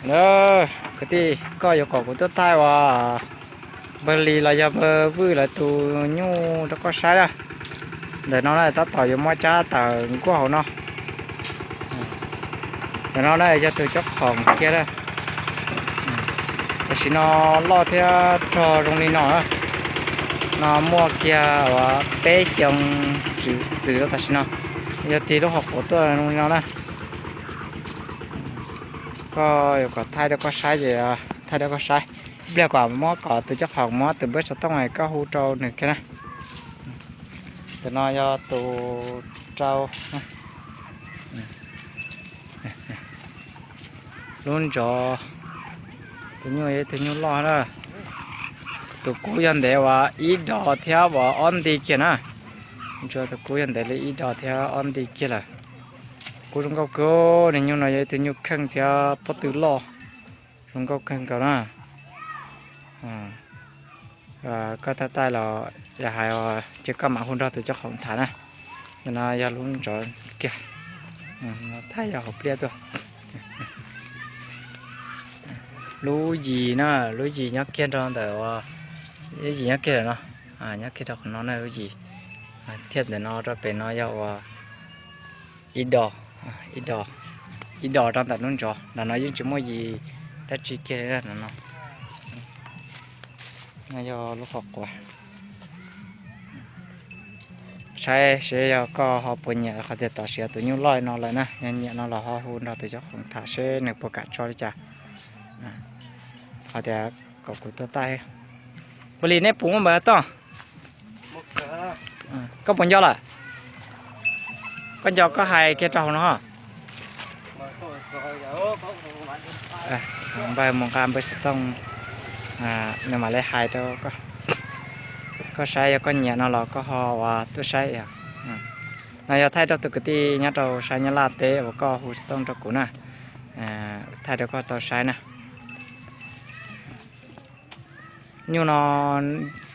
Na, kwv tij, koj yuav kom kuv tuaj thaij uas npawg Lis los yog npawg Vwj lawv tus nyuj rau koj saib na. Ntawm no na tab tom yuav muab cab tawm nkuaj hauv no. Ntawm no na yog tus cob qhoom kiag na. Tam sim no loj thiab rog zoo li no na. No muaj kiag uas peb xyoo txwm rau tam sim no. Yog tig lub hauv paus tuaj zoo li no na. Koj yuav kom thaij rau koj saib ces thaij rau koj saib. Ib pliag kom muab kom tus cob qhoom muab tus npawb xov tooj koj hu rau nws kiag na. Tus no yog tus rau lub ntsov. Tus nyuj yog ib tug nyuj loj na. Tus kub yog ntev uas ib dos thiab uas ob nti kiag na. Tus kub yog ntev li ib dos thiab ob nti kiag lawm. Kub zoo nkauj kawg, niag nyuj no yog ib tug nyuj kheej thiab pob tw loj, zoo nkauj kawg nkaus na. Koj thaij thaij los yog hais ces koj mam hu nrog tus cob qhoom tham na. Ntawm no yog lub ntsov kiag, thaij yog hauv pliaj tuaj. Lub yim na, lub yim nyob kiag rau ntawm, lub yim nyob kiag ntawm no, nyob kiag rau qhov no na lub yim. Thiaj ntawm no rau pem no yog uas ib dos, ib dos, ib dos rau ntawm lub ntsov, ntawm no yeej tsis muaj yim dab tsi kiag li no. No yog lub qhov quav. Saib seb yog koj ho puas nyiam qhov tias tam sim tus nyuj loj no lawm na, yog nyiam no los ho hu nrog tus cob qhoom tham seb nws puas kam tso li cas. Qhov tias kom kuv tuaj thaij. Npawg Lis, neb puas muaj npawg tooj? Koj puas nco lawm? Koj nco koj hais kiag rau hauv no. Npawg mus nqa npawb xov tooj, nws mam li hais rau koj saib, yog koj nyiam no los koj ho ua tuaj saib. No yog thaij rau tus kwv tij nyob rau sab Nyab Laj teb uas koj hu xov tooj rau kuv na, thaij rau koj tau saib na. Nyuj no,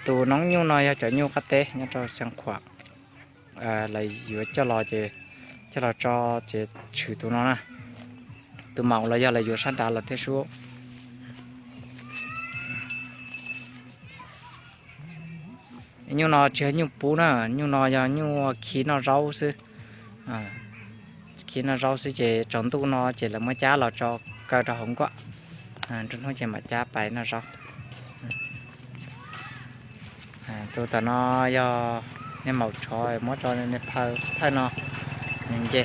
tus noob nyuj no yog cov nyuj qab teb nyob rau Xeev Khuam. Lawv yuav coj los ces, coj los tso ces tshwm tus no na. Tus maum los yog lawv yuav sab nrad los thiab sub. Nyuj no tsis yog nyuj pub na, nyuj no yog nyuj khi noj zaub xwb. Khi noj zaub xwb ces tsaus ntuj no ces lawv muab cab los tso kaw rau hauv nkuaj, nruab hnub ces mam cab pais noj zaub. Tus tom no yog niag maum tshov, muab tso niag phaw thawj no, nws nce.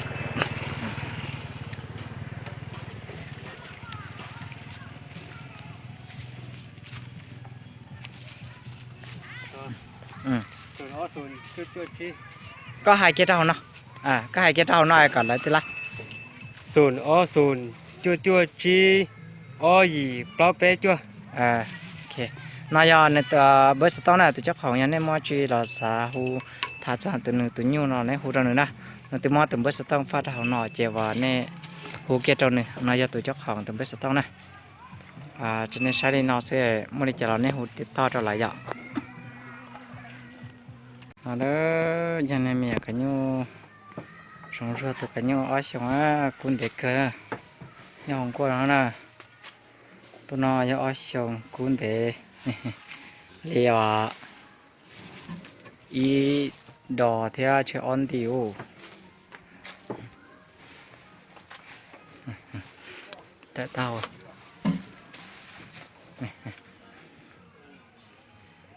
Koj hais kiag rau hauv no, koj hais kiag rau hauv no kom lawv tij laug. Xoom ob xoom cuaj cuaj tsib ob yim plaub peb cuaj. No yog npawb xov tooj na, tus cob qhoom yog nej muaj tsi los xav hu tham txog tus nws tus nyuj no neb hu rau nws na. Nws twb muab tus npawb xov tooj faj rau hauv no ces uas nej hu kiag rau nws, no yog tus cob qhoom tus npawb xov tooj na. Tsis, nej saib li no xwb, muaj li cas los nej hu tiv toj rau lawv yom. No yog niag me nyuam kav nyuj, Zoov Zuag tus kav nyuj ob xyoos, kub ntev kawg, nyob hauv nkuaj no na. Tus no yog ob xyoos kub ntev li os, ib dos thiab tsheej ob nti ub.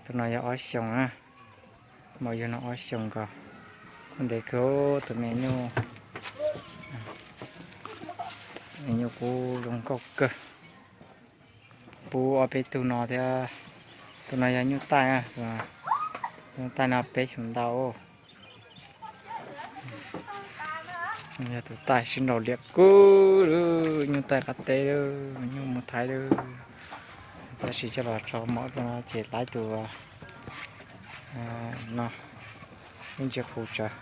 Tus no yog ob xyoos na, maum yug no ob xyoos nkaus, kub ntev kawg tus me nyuj. Me nyuj kub zoo nkauj kawg. Pub ob peb tug no thiab. Tus no yog nyuj taij, nyuj taij no peb xyoos ntau. Yog tus taij sib nraus liam kub, nyuj taij qab teb, nyuj mus Thaib. Tab sis coj los tso mov rau no ces laib tus no, ib ntsis qus tsawv.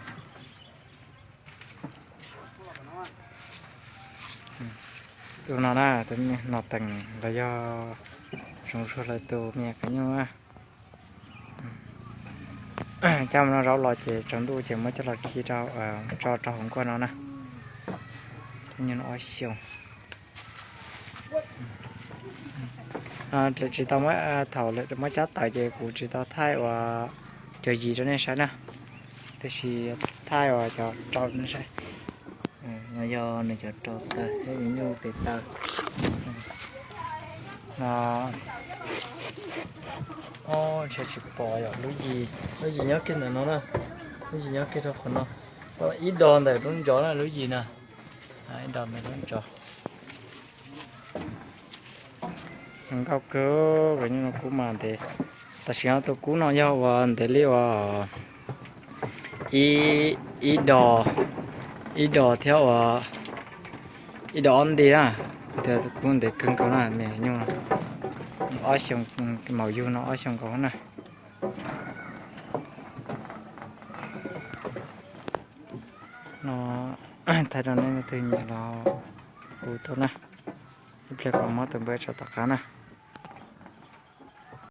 Tus no na, tus me nyuam no teem los yog Zoov Zuag lawv tus me nyuam kav nyuj. Cab mus noj zaub los ces tsaus ntuj ces muab coj los khi rau, tso rau hauv nkuaj no na. Tus me nyuam no ob xyoos. Tsis tau muab, thaum lawm muab cab tawm ces kuv tsis tau thaij uas cov yim rau nej saib na, tiam sis thaij uas cov rau nej saib. No yog nws cov rau taw thiab nyuj tes taw. No, ntshe tsis pom yom, lub yim, lub yim nyob kiag ntawm no na, lub yim nyob kiag rau qhov no, ib do ntawm lub ntsos na lub yim na, ib do ntawm lub ntsos. Nkauj kawg, cov nyuj no kub mas ntev. Tam sim no tus kub no yog uas ntev li uas ib, ib do, ib do thiab uas ib do ob nti na, tias tus kub ntev kawg nkaus na, me nyuj no ob xyoo, maum yug no ob xyoo nkaus na. No thaij rau nej leej twg nyiam los hu tau na. Ib pliag kuv muab tus npawb tso tom qab na.